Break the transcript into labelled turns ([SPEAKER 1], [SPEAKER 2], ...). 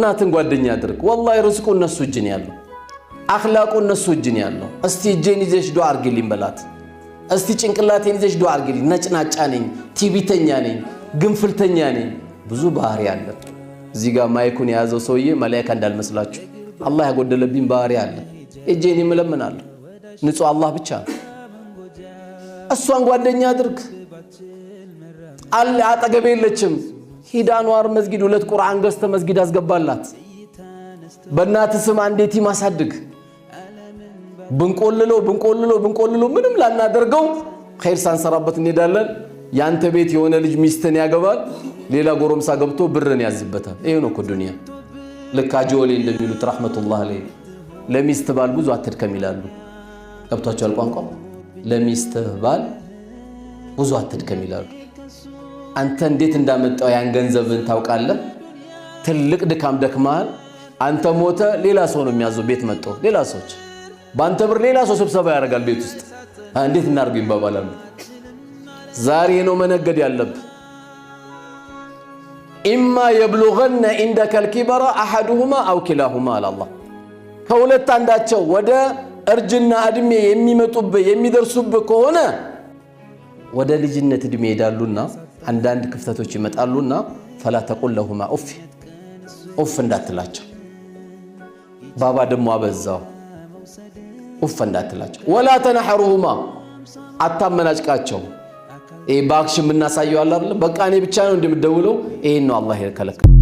[SPEAKER 1] እናትን ጓደኛ አድርግ። ወላሂ ርዝቁ እነሱ እጅ ነው ያለው፣ አኽላቁ እነሱ እጅ ነው ያለው። እስቲ እጄን ይዘሽ ዱዓ አርግልኝ በላት። እስቲ ጭንቅላቴን ይዘሽ ዱዓ አርግልኝ። ነጭናጫ ነኝ፣ ቲቢተኛ ነኝ፣ ግንፍልተኛ ነኝ። ብዙ ባህሪ አለ። እዚህ ጋር ማይኩን የያዘው ሰውዬ መላኢካ እንዳልመስላችሁ፣ አላህ ያጎደለብኝ ባህሪ አለ። እጄን እለምናለሁ። ንጹህ አላህ ብቻ ነው። እሷን ጓደኛ አድርግ። አለ አጠገቤ የለችም። ሂድ አንዋር መስጊድ ሁለት ቁርአን ገዝተ መስጊድ አስገባላት። በእናት ስም አንድ የቲም አሳድግ። ብንቆልለው ብንቆልለው ብንቆልለው ምንም ላናደርገው ኸይር ሳንሰራበት እንሄዳለን። ያንተ ቤት የሆነ ልጅ ሚስትን ያገባል፣ ሌላ ጎረምሳ ገብቶ ብርን ያዝበታል። ይሄ ነው እኮ ዱንያ። ልክ አጆሌ እንደሚሉት ረሕመቱላህ አለይህ ለሚስት ባል ብዙ አትድከም ይላሉ። ገብቷቸዋል ቋንቋ። ለሚስት ባል ብዙ አትድከም ይላሉ። አንተ እንዴት እንዳመጣው ያን ገንዘብን ታውቃለህ። ትልቅ ድካም ደክመሃል። አንተ ሞተ፣ ሌላ ሰው ነው የሚያዘው። ቤት መጥቶ ሌላ ሰዎች በአንተ ብር ሌላ ሰው ስብሰባ ያደርጋል ቤት ውስጥ፣ እንዴት እናድርገው ይባባላሉ። ዛሬ ነው መነገድ ያለብህ። إما يبلغن عندك الكبر أحدهما أو كلاهما አለ አላህ። ከሁለት አንዳቸው ወደ እርጅና እድሜ የሚመጡብህ የሚደርሱብህ ከሆነ ወደ ልጅነት እድሜ ይሄዳሉና አንዳንድ ክፍተቶች ይመጣሉና فلا تقل لهما أف፣ ኡፍ እንዳትላቸው። ባባ ደሞ አበዛው፣ ኡፍ እንዳትላቸው። ولا تنهرهما አታመናጭቃቸው። ይሄ በ action የምናሳየው አለ አይደል? በቃ እኔ ብቻ ነው እንደምደውለው። ይሄን ነው አላህ የከለከለው።